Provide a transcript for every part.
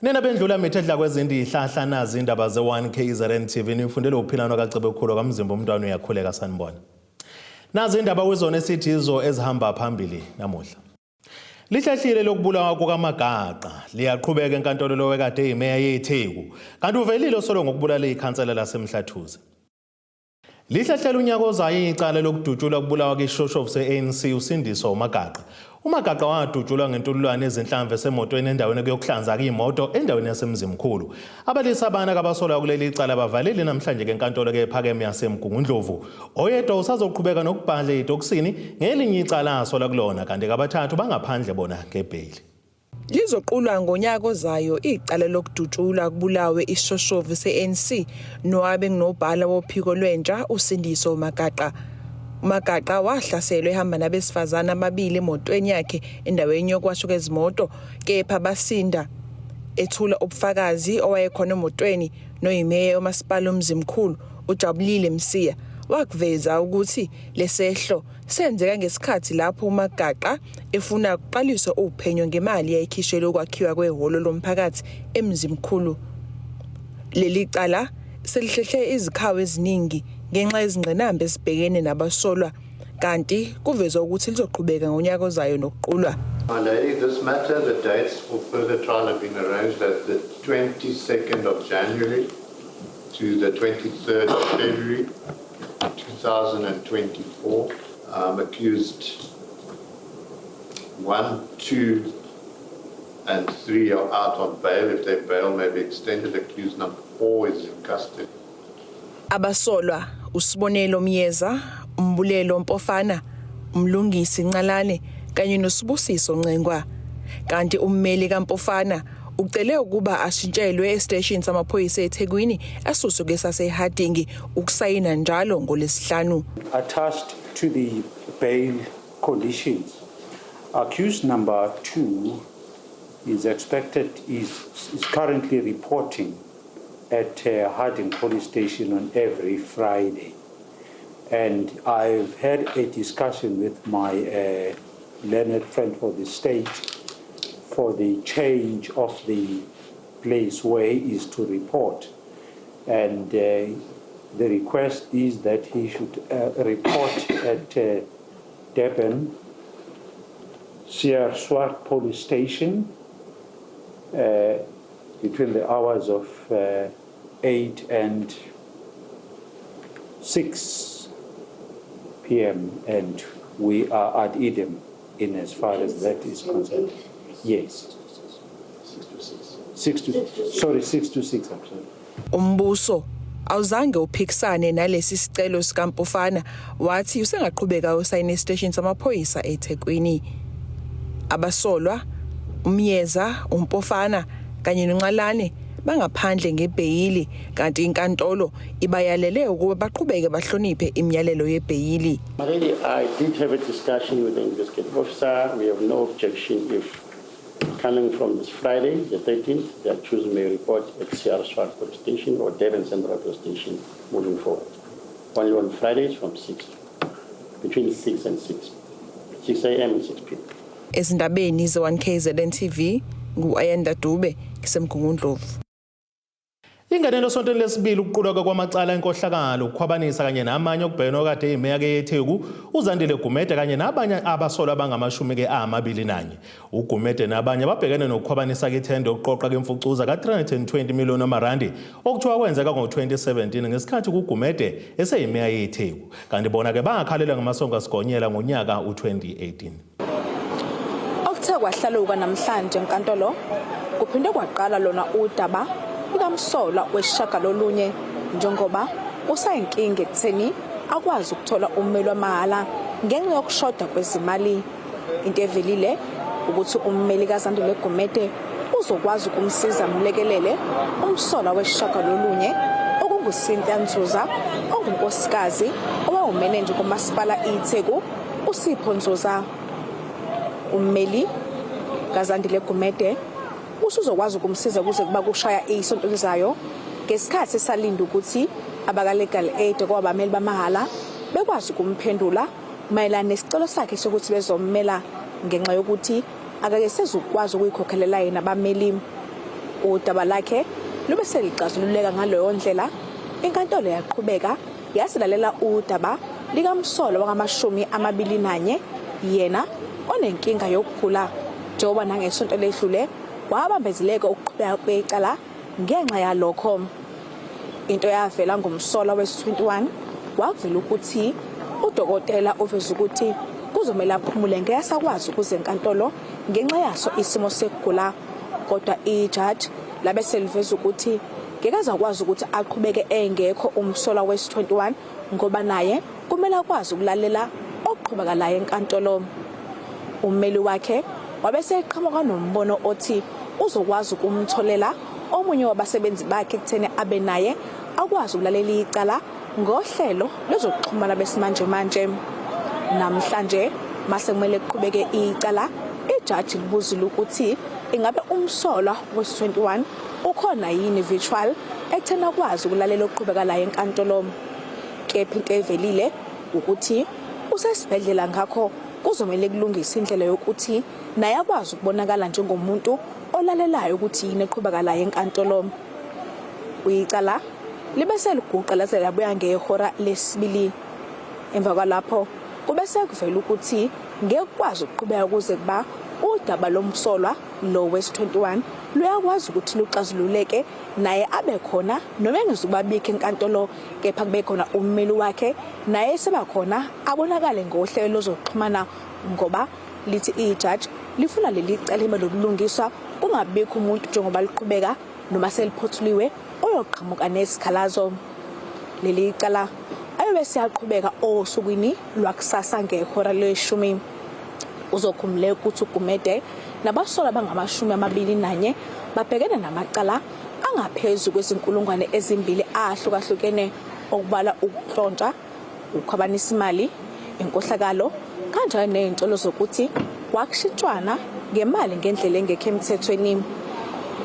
Nina bendlula mithe edla kwezindi ihlahla nazi indaba ze-1 KZN TV nifundele uphilano kaCebekhulu kaMzimba umntwana uyakhuleka sanibona. Nazi indaba kwizona esithi izo ezihamba phambili namuhla. Lihlehlile lokubulawa kukaMagaqa liyaqhubeka enkantolo lowekade eyimeya yeTheku kanti uvelile osolo ngokubulala ikhansela laseMhlathuze. Lihlehlela unyaka ozayo icala lokudutshulwa kubulawa kishoshovu se-ANC uSindiso uMagaqa. UMagaqa wadutshulwa ngentululwane ezinhlamvu esemotweni endaweni kuyokuhlanza imoto endaweni yaseMzimkhulu. Abalisa abana kabasolwa kuleli cala bavalele namhlanje ke enkantolo ke ephakeme yaseMgungundlovu. Oyedwa usazoqhubeka nokubhadla edokisini ngelinye icala asolwa kulona kanti kabathathu bangaphandle bona ngebheyili. Lizoqulwa ngonyaka ozayo icala lokudutshulwa kubulawe isishoshovu se-ANC nowabe ngunobhala wophiko lwentsha uSindiso Magaqa. UMagaqa wahlaselwa ehamba nabesifazane ababili emotweni yakhe endaweni yokwashwa kwezimoto kepha basinda. Ethula ubufakazi owayekhona emotweni noyimeya yomasipala uMzimkhulu uJabulile Msiya wakuveza ukuthi lesehlo senzeka ngesikhathi lapho uMagaqa efuna kuqaliswe uphenyo ngemali yayikhishelwe ukwakhiwa kwehholo lomphakathi eMzimkhulu. Leli cala selihlehle izikhawu eziningi ngenxa yezingqinamba ezibhekene nabasolwa kanti kuvezwa ukuthi lizoqhubeka ngonyaka ozayo nokuqulwa. My lady, this matter, the dates for further trial have been arranged at the 22nd of January to the 23rd of February 2024. Accused 1, 2, and 3 are out on bail. If their bail may be extended, accused number 4 is in custody. Abasolwa uSibonelo Myeza, uMbulelo Mpofana, uMlungisi Ncalane kanye noSibusiso Ncengwa. Kanti ummeli kaMpofana ucele ukuba ashintshelwe esiteshini samaphoyisa eThekwini asuswe kwesaseHarding ukusayina njalo ngoLwesihlanu. Attached to the bail conditions, accused number 2 is expected is currently reporting at Harding Police Station on every Friday. And I've had a discussion with my learned friend for the state for the change of the place where he is to report. And the request is that he should report at Durban CR Swart Police Station between the hours of 8 and 6 p.m. and we are ad idem in as far as that is concerned. Yes. 6 to 6. Sorry, 6 to 6, I'm sorry. Umbuso awuzange uphikisane nalesi sicelo sikaMpofana wathi usengaqhubeka usayine esiteshini samaphoyisa eThekwini. Abasolwa uMyeza, uMpofana kanye noNcalane bangaphandle ngebheyili kanti inkantolo ibayalele ukuba baqhubeke bahloniphe imiyalelo yebheyili. My lady, I did have a discussion with the investigative officer. We have no objection if coming from this Friday, the 13th, the accused may report at CR Swart Police Station or Durban Central Police Station moving forward. Only on Fridays from 6, between 6 and 6, 6 a.m. and 6 p.m. Ezindabeni ze-1 KZN TV ngu-Ayanda Dube ngiseMgungundlovu. Ingenelo esontweni lesibili ukuqulwa kwamacala enkohlakalo, ukukhwabanisa kanye namanye okubhekene okade eyimeya ke yeTheku uZandile Gumede kanye nabanye abasolwa abangama-21. UGumede nabanye babhekene nokukhwabanisa kithende okuqoqa kemfucuza ka-320 million amarandi okuthiwa kwenzeka ngo-2017 ngesikhathi kuGumede eseyimeya yeTheku. Kanti bona-ke bangakhalelwa ngamasongo asigonyela ngonyaka u-2018. Okuthe kwahlaluka namhlanje enkantolo kuphinde kwaqala lona udaba lukamsolwa wesishiyagalolunye njengoba kusayinkinga ekutheni akwazi ukuthola ummeli wamahhala ngenxa yokushoda kwezimali. Into evelile ukuthi ummeli kaZandile Gumede uzokwazi ukumsiza amlekelele umsolwa wesishiyagalolunye okunguCynthia Nzuza ongunkosikazi owawumenenja kumasipala iTheku uSipho Nzuza. Ummeli kaZandile Gumede usuzokwazi ukumsiza kuze kuba kushaya isonto elizayo ngesikhathi esalinda ukuthi abaka-Legal Aid kwabameli bamahhala bekwazi ukumphendula mayelana nesicelo sakhe sokuthi bezommela ngenxa yokuthi akake sezukwazi ukuyikhokhelela yena abameli. Udaba lakhe lube selixazululeka ngaleyo ndlela. Inkantolo yaqhubeka yasilalela udaba likamsolwa wangamashumi 21, yena onenkinga yokugula, njengoba nangesonto ledlule wabambezeleka ukuqhubeka kwecala ngenxa yalokho. Into yavela ngomsolwa wesi-21, wakuvela ukuthi udokotela uveza ukuthi kuzomele aphumule, ngeke asakwazi ukuza enkantolo ngenxa yaso isimo sekugula. Kodwa ijaji labe seliveza ukuthi ngeke azakwazi ukuthi aqhubeke engekho umsolwa wesi-21, ngoba naye kumele akwazi ukulalela okuqhubekalayo enkantolo. Ummeli wakhe wabe seqhamuka nombono othi uzokwazi ukumtholela omunye wabasebenzi bakhe ekutheni abe naye, akwazi ukulalela icala ngohlelo lwezokuxhumana besimanje manje. Namhlanje mase kumele kuqhubeke icala, ijaji libuzile ukuthi ingabe umsolwa wesi-21 ukhona yini virtual ekutheni akwazi ukulalela okuqhubekalayo enkantolo. Kepha into evelile ukuthi usesibhedlela, ngakho kuzomele kulungise indlela yokuthi naye akwazi ukubonakala njengomuntu olalelayo ukuthi yini eqhubekalayo enkantolo. Uyicala libe seliguqa laze labuya ngehora lesibili. Emva kwalapho kube sekuvela ukuthi ngeke kukwazi ukuqhubeka kuze kuba udaba lomsolwa lo wesi-21 luyakwazi ukuthi luxazululeke, naye abe khona, noma engezukubabikho enkantolo, kepha kube khona ummeli wakhe naye seba khona, abonakale ngohlelo lozoxhumana, ngoba lithi ijaji lifuna leli cala libe nobulungiswa, kungabikho umuntu njengoba liqhubeka noma seliphothuliwe oyoqhamuka nesikhalazo. Leli cala ayobe siyaqhubeka osukwini lwakusasa ngehora leshumi. Uzokhumbuleka ukuthi uGumede nabasolwa abangama-21 babhekene namacala angaphezu kwezinkulungwane 2 ahlukahlukene, okubala ukuntshontsha, ukukhwabanisa imali, inkohlakalo, kanjalo nezinsolo zokuthi kwakushintshwana ngemali ngendlela engekho emthethweni.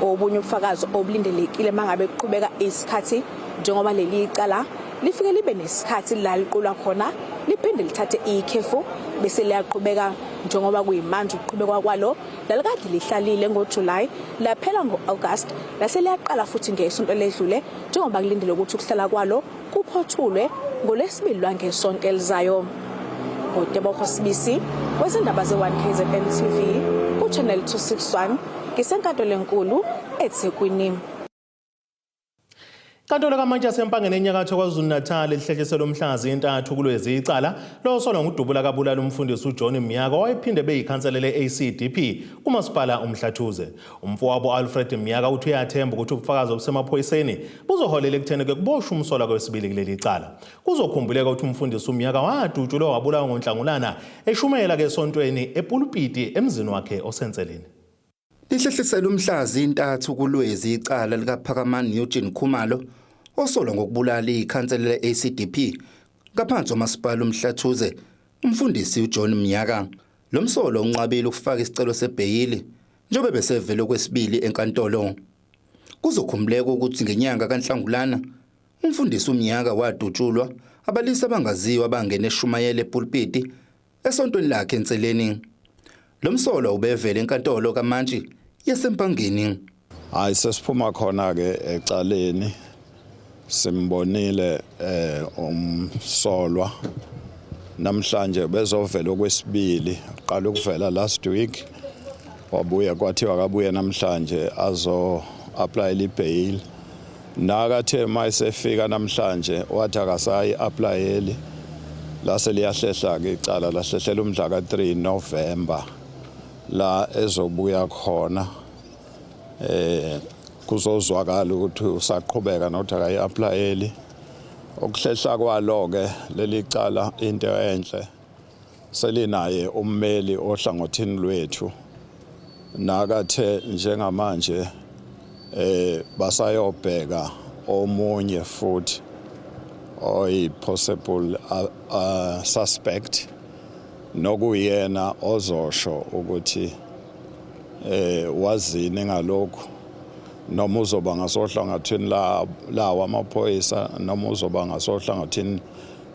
Obunye ubufakazi obulindelekile mangabe kuqhubeka isikhathi, njengoba leli cala lifike libe nesikhathi la liqulwa khona, liphinde lithathe ikhefu bese liyaqhubeka, njengoba kuyimanje ukuqhubekwa kwalo lalikade lihlalile ngoJuly, laphela ngo-August, lase liyaqala futhi ngesonto ledlule, njengoba kulindele ukuthi ukuhlala kwalo kuphothulwe ngoLwesibili lwangesonto elizayo. NguTebogo Sibisi wezindaba ze-1 KZN TV ku-Channel 261, ngisenkantolo enkulu eThekwini. Inkantolo kaMantshi yaseMpangeni enyakatho KwaZulu-Natal lihlehlisele umhla zintathu kuLwezi icala losolwa ngudubula kabulala umfundisi uJohn Mnyaka, owayephinde beyikhansela le-ACDP kumasipala uMhlathuze. Umfowabo Alfred Mnyaka uthi uyathemba ukuthi ubufakazi obusemaphoyiseni buzoholela ekutheni ke kuboshwe umsolwa kwesibili kuleli cala. Kuzokhumbuleka ukuthi umfundisi uMnyaka wadutshulwa wabulawa ngoNhlangulana eshumayela ke esontweni epulpiti emzini wakhe oseNseleni. Lihlehlisela umhla zintathu kuLwezi icala likaPhakamani Eugene Khumalo, osolwa ngokubulala ikhansela le-ACDP ngaphansi kwamasipala uMhlathuze, umfundisi uJohn Mnyaka. Lo msolwa unqabile ukufaka isicelo sebheyili njengoba besevele okwesibili enkantolo. Kuzokhumbuleka ukuthi ngenyanga kaNhlangulana umfundisi uMnyaka wadutshulwa abalisa abangaziwa abangena eshumayela epulpiti esontweni lakhe eNseleni. Lo msolwa ubevele enkantolo kaMantshi yaseMpangeni. Hayi, sesiphuma khona ke ecaleni, simbonile umsolwa namhlanje bezovela okwesibili. Qala ukuvela last week, wabuya, kwathiwa akabuye namhlanje azo apply ibail. Nakathe mayisefika namhlanje wathi akasayi applyeli, lase liyahlehla ke icala, lahlehlela umhla ka3 November la ezobuya khona kuzozwakala ukuthi usaqhubeka nokuthi akayi-applyeli. Ukuhlehla kwalo ke leli cala, into enhle selinaye ummeli ohlangothini lwethu, nakathe njengamanje basayobheka omunye futhi oyi possible suspect, nokuyena ozosho ukuthi wazini ngalokhu, noma uzoba ngasohlangothini la lawo amaphoyisa, noma uzoba ngasohlangothini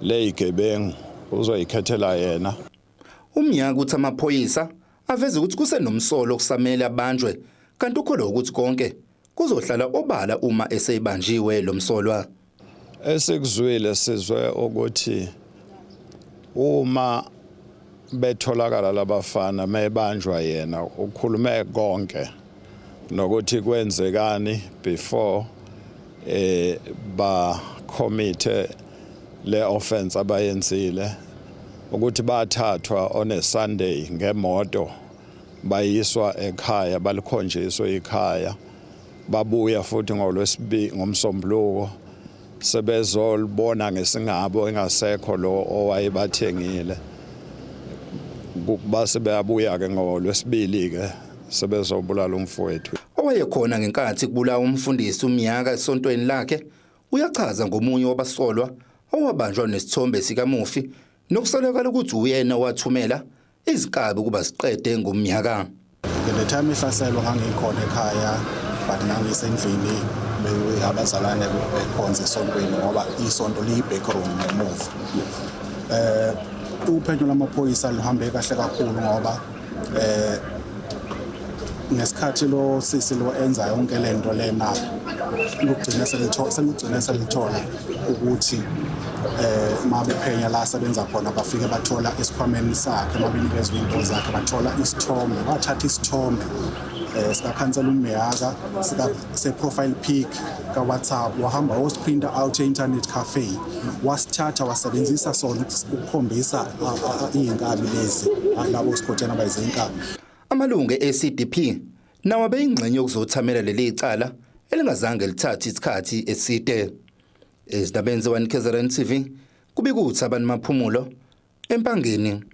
lezigebengu, uzoyikhethela yena. UMnyaka uthi amaphoyisa aveze ukuthi kusenomsolo okusamele abanjwe, kanti ukholwa ukuthi konke kuzohlala obala uma esebanjiwe lo msolwa. Esikuzwile sizwe ukuthi uma betholakala labafana mebanjwa yena ukhulume konke nokuthi kwenzekani before ba commit le offense abayenzile, ukuthi bathathwa on a Sunday ngemoto bayiswa ekhaya, balikhonjiswe ikhaya, babuya futhi ngolwesibili ngomsombuluko sebezolibona ngesingabo engasekho lo owayebathengile. Base beyabuya ke ngolwesibili ke sebezobulala umfowethu. Owayekhona ngenkathi kubulawa umfundisi uMiyaka esontweni lakhe uyachaza ngomunye wabasolwa owabanjwa nesithombe sikamufi nokusolakala ukuthi uyena owathumela izinkabi ukuba ziqede ngomnyaka. The time ihlaselwa ngangikhona ekhaya, but ngangisendlini, abazalwane bekhonza esontweni ngoba isonto liyi-backroom ngemuva. Uphenyo lwamaphoyisa luhambe kahle kakhulu ngoba ngesikhathi lo sisi lo enza yonke lento lena lugcine selithola, selugcine selithola ukuthi mabephenya la asebenza khona bafike bathola esikhwameni sakhe, mabenikezwe into zakhe bathola isithombe, bathatha isithombe sikakhansela uMiyaka sika se profile pic ka WhatsApp, wahamba wosiprinta out e-internet cafe, wasithatha wasebenzisa sona ukukhombisa iy'nkabi lezi, labo sikhothena abayizinkabi. Amalungu e-ACDP nawo abeyingxenye yokuzothamela leli cala elingazange lithathe isikhathi eside. Ezindabeni ze-1 KZN TV kubika uThabani Maphumulo eMpangeni.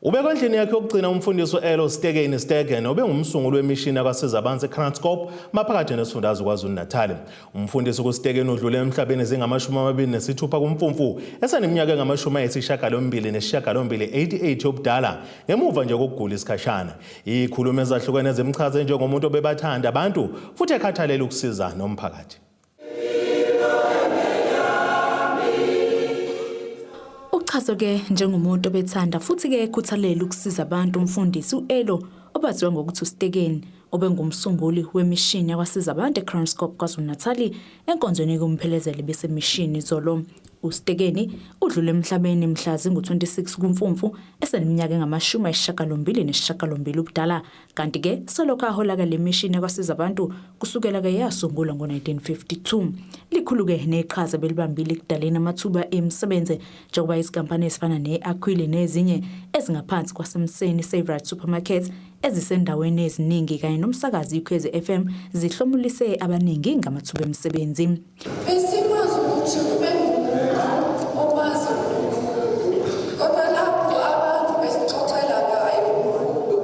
Ubekwe endlini yakhe yokugcina umfundisi u-Elo Stekeni Stegen, obengumsunguli wemishini yakwaSizabansi eKranskop maphakathi nesifundazwe KwaZulu-Natal. Umfundisi kuStekeni udlule emhlabeni zingama-26 kuMfumfu eseneminyaka engama-88 88 yobudala ngemuva nje kokugula isikhashana. Ikhuluma ezahlukene zimchaze njengomuntu obebathanda abantu futhi ekhathalela ukusiza nomphakathi. Uchazwe-ke njengomuntu obethanda futhi-ke ekhuthalela ukusiza abantu umfundisi u-Elo obaziwa ngokuthi uStekeni, obengumsunguli wemishini yakwasiza abantu eKranskop KwaZulu-Natal enkonzweni yokumphelezela besemishini izolo. UStekeni udlule emhlabeni mhla zingu-26 kuMfumfu eseneminyaka engama-88 ubudala, kanti-ke selokhu ahola-ke le mishini yakwasiza abantu kusukela-ke yasungulwa ngo-1952. Likhulu-ke neqhaza belibambile ekudaleni amathuba emisebenzi njengoba izinkampani ezifana ne-Aquile nezinye ezingaphansi kwasemseni Saverite Supermarket ezisendaweni eziningi kanye nomsakazi iKhwezi FM zihlomulise abaningi ngamathuba emisebenzi. Besikwazi ukuthi ube ngumuntu omazi uNkulunkulu, kodwa lapho abantu besixoxela ngaye uMkhulu,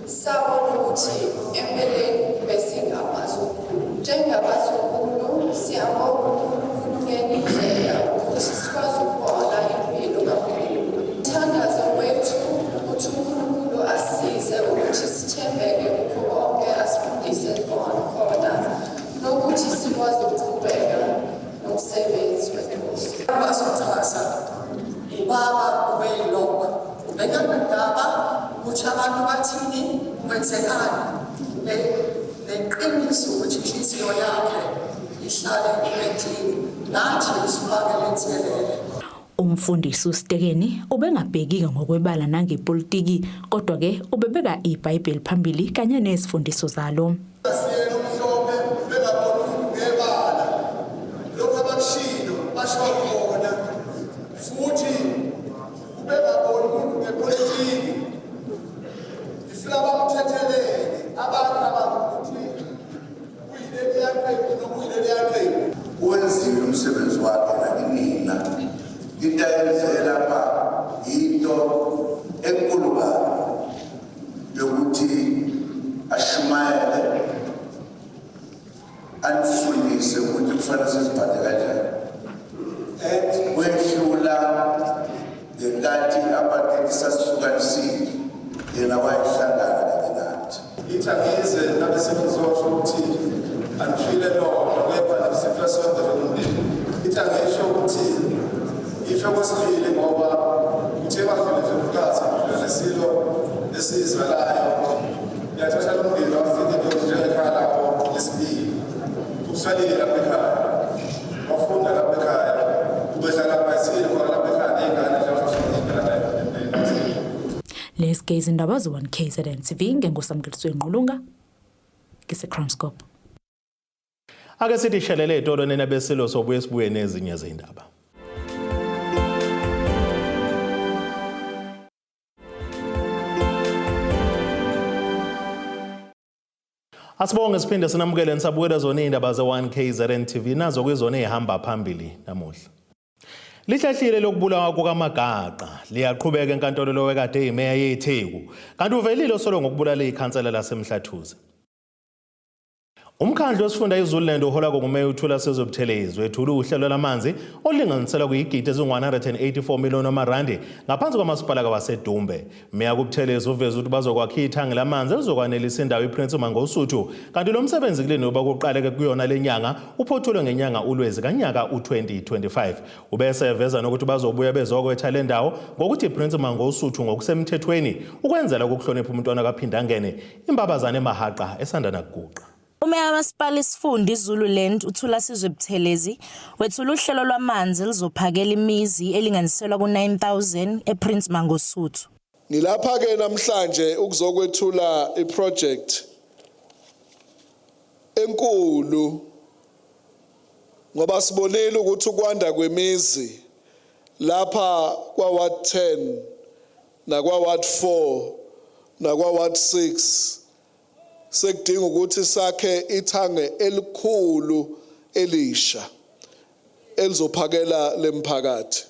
sabona ukuthi empeleni besingamazi uMkhulu. Njengabazukulu siyabonga uNkulunkulu ngenye indlela ukuthi sikwazi ukubona impilo kaMkhulu. Umthandazo wethu ukuthi uNkulunkulu asisize ukuthi sithembeke kukho konke asifundise khona nokuthi sikwazi ukuqhubeka nomsebenzi wenkosi. Bazochaza ubaba ubeyilokho ubenganandaba ukuthi abantu bathini, kwenzekani, neqiniso ukuthi inhliziyo yakhe ihlale ibe clean, nathi usifake lenselele. Umfundisi uStekeni ubengabheki ngokwebala nangepolitiki, kodwa-ke ubebeka iBhayibheli phambili kanye nezifundiso zalo. Siyena umhlophe bengaboni umuntu ngebala, lokhu abakushilo basho khona, futhi ubengaboni umuntu ngepolitiki. Ngifuna bamthethelele abantu abakuthi kuyileli yaqembu noma uyileli yaqembu. Wenzile umsebenzi wakhe nakinina. Into ayenze lapha into enkulu kabi yokuthi ashumayele, anifundise ukuthi kufanele siziphathe kanjani. Kwehlula ngenkathi apartheid sasihlukanisile, yena wayehlangana kanye nathi. Ithi angize nabe sengizosho ukuthi anifile lona, kepha sife sonke njengomndeni. Ithi angisho ukuthi ife kwesibili ngoba uthe badlule nje nesilo esizalayo yathatha lo mndeni wafike njengekhaya. Uqalile lapha ekhaya, wafunda lapha ekhaya, ubehlala bhayisikili khona lapha ekhaya ney'ngane njengoba. Lezi ke izindaba ze-1 KZN TV ngengosamukeliso Ngqulunga ngise-Kranskop. Ake sithi shelele etolo nina besilo sobuye sibuye nezinye zindaba. Asibonge siphinde sinamukele nisabukela zona izindaba ze-1 KZN TV nazo kuyizona ezihamba phambili namuhla. Lihlehlile lokubulawa kukaMagaqa liyaqhubeka enkantolo lowekade eyimeya yeTheku kanti uvelile osolo ngokubulala ikhansela laseMhlathuze. Umkhandlu wesifunda iZululand uholwa ngumeya uThula Sizwe Buthelezi wethule uhlelo lwamanzi olulinganiselwa kuyigidi ezingu-184 million wamarandi ngaphansi kwamasipala waseDumbe. Meya kuButhelezi uveze ukuthi bazokwakha ithangi lamanzi elizokwanelisa indawo iPrince Mangosuthu kanti lo msebenzi kuleni uba kuqaleke kuyona le nyanga uphothulwe ngenyanga uLwezi kanyaka u-2025. Ubese eveza nokuthi bazobuya bezokwetha le ndawo ngokuthi iPrince Mangosuthu ngokusemthethweni ukwenzela ukuhlonipha umntwana kaPhindangene imbabazane emahaqa esanda nakuguqa. Umeya kamasipala isifunda iZululand uThula Sizwe Buthelezi wethula uhlelo lwamanzi elizophakela imizi elinganiselwa ku-9000 ePrince Mangosuthu. Ngilapha ke namhlanje ukuzokwethula iproject enkulu ngoba sibonile ukuthi ukwanda kwemizi lapha kwa Ward 10 nakwa Ward 4 nakwa Ward 6 sekudinga ukuthi sakhe ithange elikhulu elisha elizophakela lemphakathi.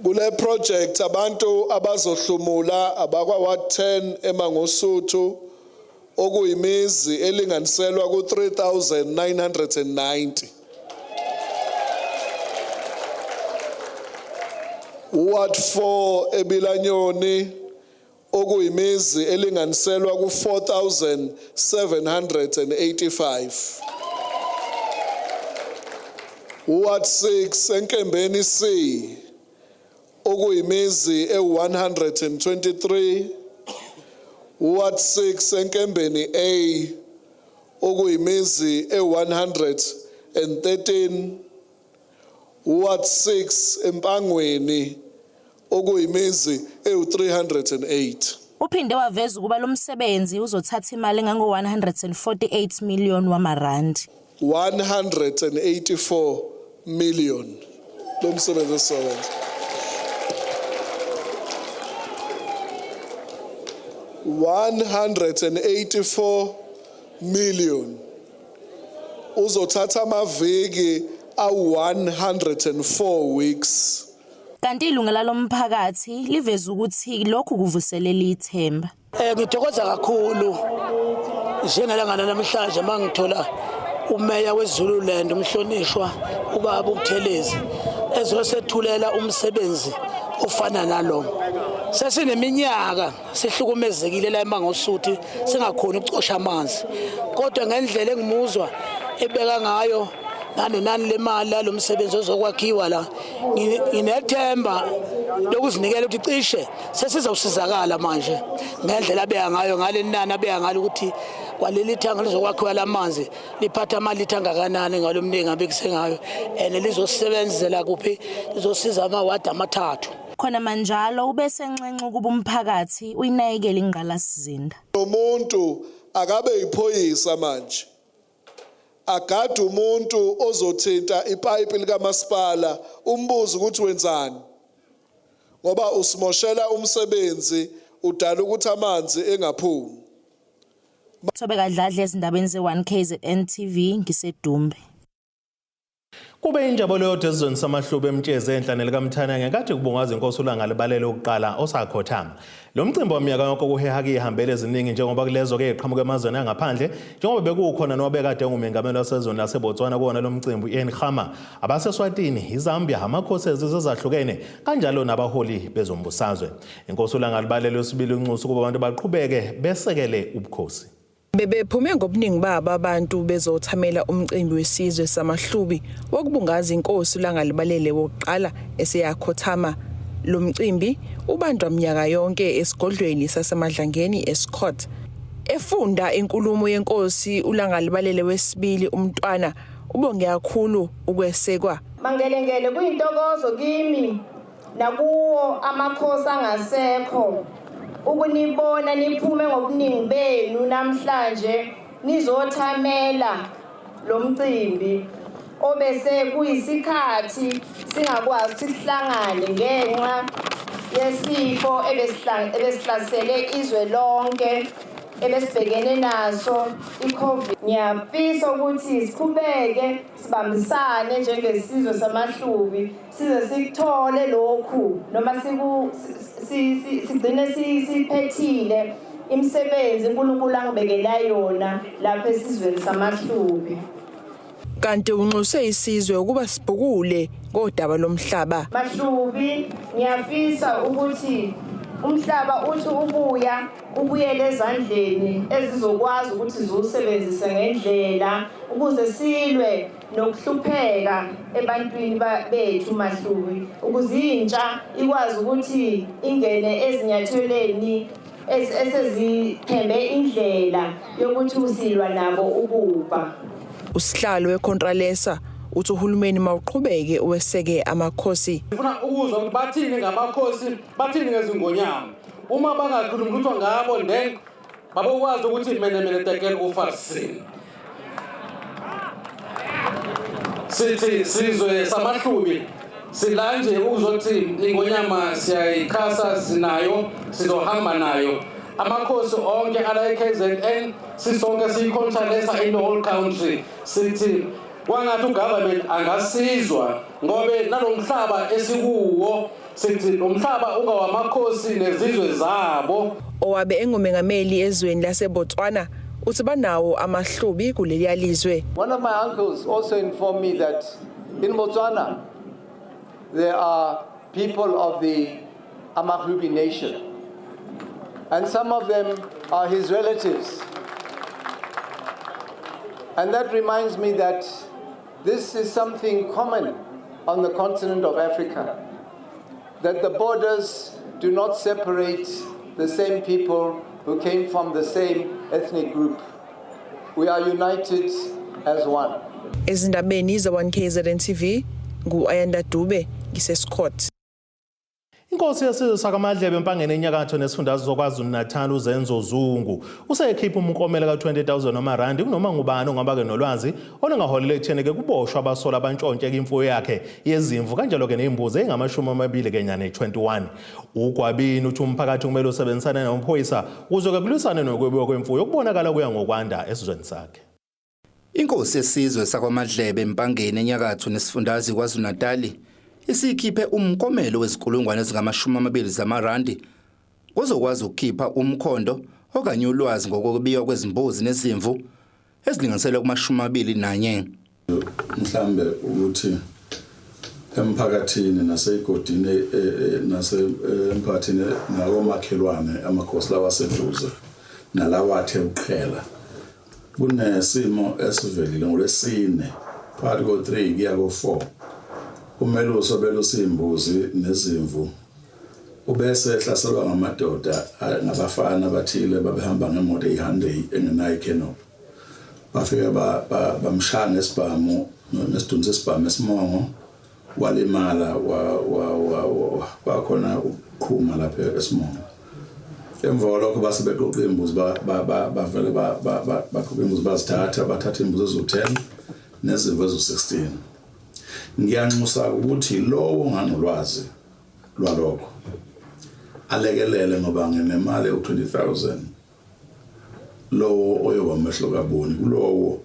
Kule project abantu abazohlumula abakwa Ward 10 eMangosuthu okuyimizi elinganiselwa ku-3990. Ward 4 eBilanyoni okuyimizi elinganiselwa ku-4785. Ward 6 eNkembeni C okuyimizi ewu-123. Ward 6 eNkembeni A okuyimizi ewu-113. Ward 6 eMpangweni okuyimizi ewu-308. Uphinde waveza ukuba lo msebenzi uzothatha imali engango-148 million wamarandi. 184 million lo msebenzi esizowenza. 184 million uzothatha amaviki awu-104 weeks. Kanti ilunga lomphakathi liveza ukuthi lokhu kuvuselela ithemba. Ngithokoza kakhulu njengelanga namhlanje mangithola umeya weZululand umhlonishwa ubaba uButhelezi ezosethulela umsebenzi ofana nalo. Sesineminyaka sihlukumezekile la eMangosuthu singakhoni ukucosha amanzi, kodwa ngendlela engimuzwa ebeka ngayo nanenani lemali lalo msebenzi ozokwakhiwa la, nginethemba lokuzinikela ukuthi cishe sesizawusizakala manje ngendlela abeka ngayo ngale nani abeka ngalo ukuthi kwaleli thanga lizokwakhiwa lamanzi liphatha amalitha angakanani ngalo mningi abekise ngayo and lizosebenzela kuphi, lizosiza amawadi amathathu. Khona manjalo ubesenxenxa ukuba umphakathi uyinakekele ingqalasizinda. Umuntu akabe yiphoyisa manje, agade umuntu ozothinta ipayipi likamasipala, umbuze ukuthi wenzani, ngoba usimoshela umsebenzi, udala ukuthi amanzi engaphumi. Thobeka Dladla ezindabeni ze-1 KZN TV ngiseDumbe. Kube injabulo yodwa esizweni samaHlubi eMtshezi enhla nelikaMthana ngenkathi kubungazwa inkosi uLangalibalele wokuqala osakhothama. Lo mcimbi waminyaka yonke kuheha izihambeli eziningi njengoba kulezo-ke eqhamuka emazweni angaphandle njengoba bekukhona nowabekade engumengameli wasezweni laseBotswana kuwona lo mcimbi u-Ian Khama, abaseSwatini, iZambia, amakhosi ezizwe ezahlukene kanjalo nabaholi bezombusazwe. Inkosi uLangalibalele wesibili unxusa ukuba abantu baqhubeke besekele ubukhosi. Bebephume ngobuningi babo abantu bezothamela umcimbi wesizwe samaHlubi wokubungaza inkosi uLangalibalele wokuqala eseyakhothama. Lo mcimbi ubanjwa minyaka yonke esigodlweni saseMadlangeni eScott. Efunda inkulumo yenkosi uLangalibalele wesibili umntwana ubonge kakhulu ukwesekwa. Mangelengele kuyintokozo kimi nakuwo amakhosi angasekho ukunibona niphume ngobuningi benu namhlanje nizothamela lo mcimbi obese kuyisikhathi singakwazi ukuthi sihlangane ngenxa yesifo ebesihlasele izwe lonke ebesibhekene naso i-COVID. Ngiyafisa ukuthi siqhubeke sibambisane njengesizwe samaHlubi size sikuthole lokhu noma sigcine siphethile imisebenzi uNkulunkulu angibekela yona lapha esizweni samaHlubi. Kanti unxuse isizwe ukuba sibhukule ngodaba lomhlaba. Mahlubi, ngiyafisa ukuthi umhlaba uthi ubuya ubuyele ezandleni ezizokwazi ukuthi ziwusebenzise ngendlela ukuze silwe nokuhlupheka ebantwini bethu Mahlubi, ukuze intsha ikwazi ukuthi ingene ezinyathelweni esezithembe indlela yokuthi usilwa nabo ububha. Usihlalo weContralesa uthi uhulumeni mawuqhubeke uweseke amakhosi. Ngifuna ukuzwa ukuthi bathini ngamakhosi, bathini ngezingonyama. Uma bangakhulumi lutho ngabo then babokwazi ukuthi mene mene tekel ufarsin. Sithi sizwe samaHlubi sila nje ukuzothi ingonyama siyayichasa, sinayo, sizohamba nayo. Amakhosi onke ala e-KZN sisonke siyiContralesa in the whole country. Sithi kwangathi ugovernment angasizwa ngobe nalomhlaba esikuwo sithi lo mhlaba ungawamakhosi nezizwe zabo. Owabe engumengameli ezweni laseBotswana uthi banawo amaHlubi kuleliya lizwe. One of my uncles also informed me that in Botswana there are people of the Amahlubi nation, and some of them are his relatives. And that reminds me that this is something common on the continent of Africa, that the borders do not separate the same people who came from the same ethnic group. We are united as one. Ezindabeni ze-1 KZN TV ngu-Ayanda Dube ngiseScott. Inkosi yesizwe sakaMadlebe eMpangeni enyakatho nesifundazwe soKwaZulu-Natal uZenzo Zungu usekhipha umklomelo ka-20,000 wamarandi kunoma ngubani ongaba-ke nolwazi olungaholela ekutheni-ke kuboshwa abasola abantshontshe imfuyo yakhe yezimvu kanjalo-ke ney'mbuzi ey'ngamashumi kenya ne-21. Ugwabini uthi umphakathi kumele usebenzisane namaphoyisa ukuze-ke kulwisane nokwebiwa kwemfuyo okubonakala kuya ngokwanda esizweni sakhe. Inkosi yesizwe sakwaMadlebe eMpangeni enyakatho nesifundazwe KwaZulu-Natali isikhiphe umklomelo wezinkulungwane ezingama-20 zamarandi ozokwazi ukukhipha umkhondo okanye ulwazi ngokwebiwa kwezimbuzi nezimvu ezilinganiselwa kuma-21. Mhlambe ukuthi emphakathini naseyigodini nase emphakathini nakomakhelwane amakhosi lawa aseduze nalawa athe uqhela kunesimo esivelile ngolwesine phakathi ko-3 kuya ko-4 umelusi obelusa iy'mbuzi nezimvu ubese ehlaselwa ngamadoda ngabafana abathile babehamba ngemoto eyi-Hyundai engenayo icanopy bafike bamshaya ngesibhamu ngesidunu sesibhamu esimongo walimala kwakhona ukuqhuma lapha esimongo. Emva kwalokho base beqoqa iy'mbuzi bavele baqoqa iy'mbuzi bazithatha bathatha iy'mbuzi eziwu-10 nezimvu eziwu-16. Ngiyanxusa ukuthi lowo onganolwazi lwalokho alekelele ngoba nginemali ewu-20,000 lowo oyoba umehlo kaboni kulowo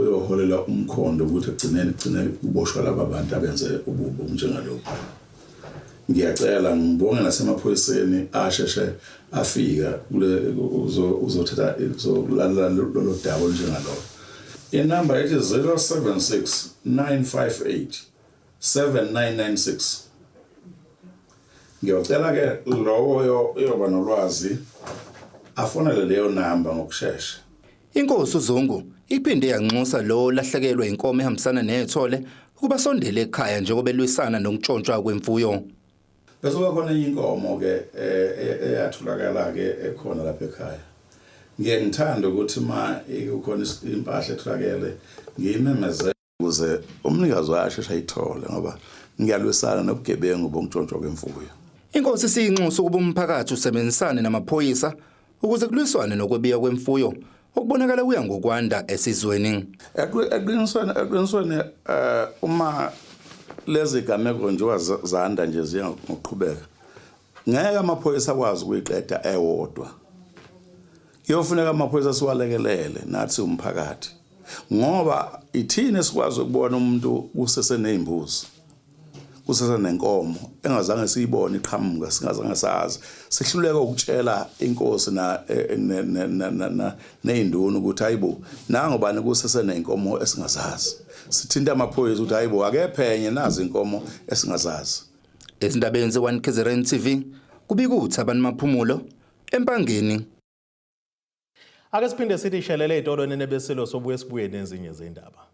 oyoholela umkhondo ukuthi ekugcineni kugcine kuboshwa laba bantu abenze ububi obunjengalokhu. Ngiyacela ngibonge nasemaphoyiseni asheshe afika kule uzothatha uzolalela lolo daba olunjengalolo. Inamba ethi 076 958 7996. Ngiyocela ke lowo oyoba nolwazi afonele leyo namba ngokushesha. Inkosi uZungu iphinde yanxusa lo olahlekelwe inkomo ehambisana nethole ukuba asondele ekhaya njengoba elwisana nokuntshontshwa kwemfuyo. Bese kuba khona enye inkomo-ke eyatholakala-ke ekhona lapha ekhaya. Ngiye ngithande ukuthi uma kukhona impahla etholakele ngiyimemezele ukuze umnikazi wayo asheshe ayithole ngoba ngiyalwisana nobugebengu bokuntshontshwa kwemfuyo. Inkosi siyinxusa ukuba umphakathi usebenzisane namaphoyisa ukuze kulwiswane nokwebiwa kwemfuyo okubonakala kuya ngokwanda esizweni. Eqinisweni uma lezi gameko njengoba zanda nje ziya ngokuqhubeka ngeke amaphoyisa akwazi ukuyiqeda ewodwa. Kuyofuneka amaphoyisa siwalekelele nathi umphakathi ngoba ithini esikwazi ukubona umuntu kusesenezimbuzi kusesenenkomo engazange siyibone iqhamuka singazange sazi sihluleka ukutshela inkosi na nezinduna ukuthi hayibo nango bani kusesenenkomo esingazazi sithinta amaphoyisa ukuthi hayibo akephenye nazi inkomo esingazazi. Ezindabeni ze-1 KZN TV kubika uThabani Maphumulo eMpangeni. Ake siphinde sithi shelele ey'tolo nene besilo sobuye sibuye nezinye zendaba.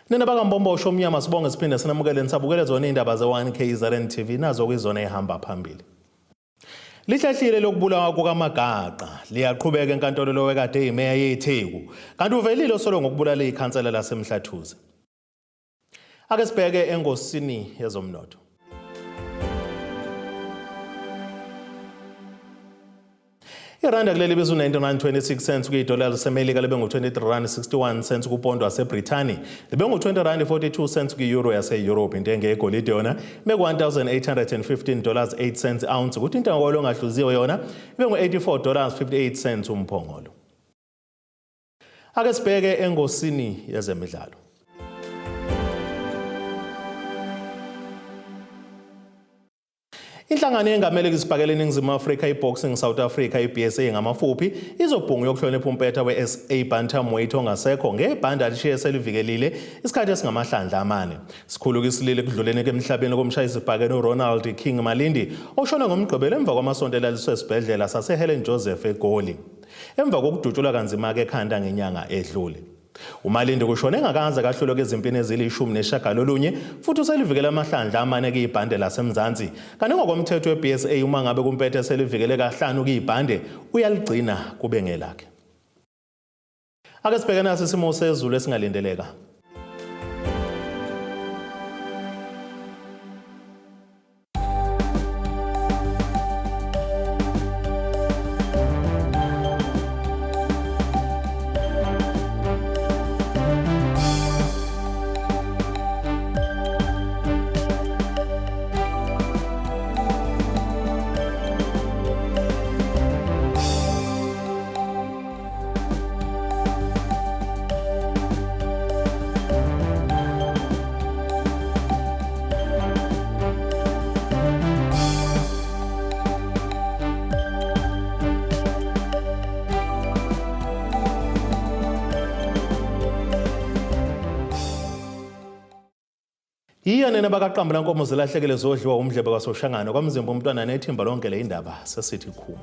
Nina bakaMbombosho omnyama sibonge siphinde sinamukele nisabukele zona iy'ndaba ze-1 KZN TV nazo kuyizona ey'hamba phambili. Lihlehlile lokubulawa kukaMagaqa liyaqhubeka enkantolo lowekade eyimeya yeTheku kanti uvelile osolo ngokubulala ikhansela laseMhlathuze. Ake sibheke engosini yezomnotho. Iranda kuleli bizu 99.26 cents kuyidola laseMelika libe ngu-23 rand 61 cents kupondo waseBrithani libe ngu-20 rand 42 cents kwi-euro yase-Europe. Intengo yegolide yona ibe ku-1815 dollars 8 cents ounce kuthi intengo kwalo ongahluziwe yona ibe ngu-84 dollars 58 cents umphongolo. Ake sibheke engosini yezemidlalo. Inhlangano engamele kuzibhakela eNingizimu Afrika iBoxing South Africa iBSA ngamafuphi izobhunga yokuhlonipha umpetha we-SA Bantamweight ongasekho ngebhande alishiye selivikelile isikhathi esingamahlandla amane. Sikhulu isilile ekudluleni emhlabeni komshayisibhakela uRonald King Malindi oshone ngoMgqibelo emva kwamasonto elaliswe esibhedlela saseHelen Joseph eGoli. Emva kokudutshulwa kanzima-ke ekhanda ngenyanga edlule. UMalindi kushone engakaze kahlulwe ezimpini ezilishumi neshagalolunye futhi uselivikele amahlandla amane kuyibhande laseMzansi. Kanti ngokomthetho we-BSA uma ngabe kumpetha selivikele kahlanu kuyibhande uyaligcina kube ngelakhe. Ake sibheke nasi isimo sezulu esingalindeleka. Yiya nina bakaqamba lankomo zilahlekele zodliwa umdlebe kwaSoshangane kwamzimba umntwana nethimba lonke le indaba sesithi khumu.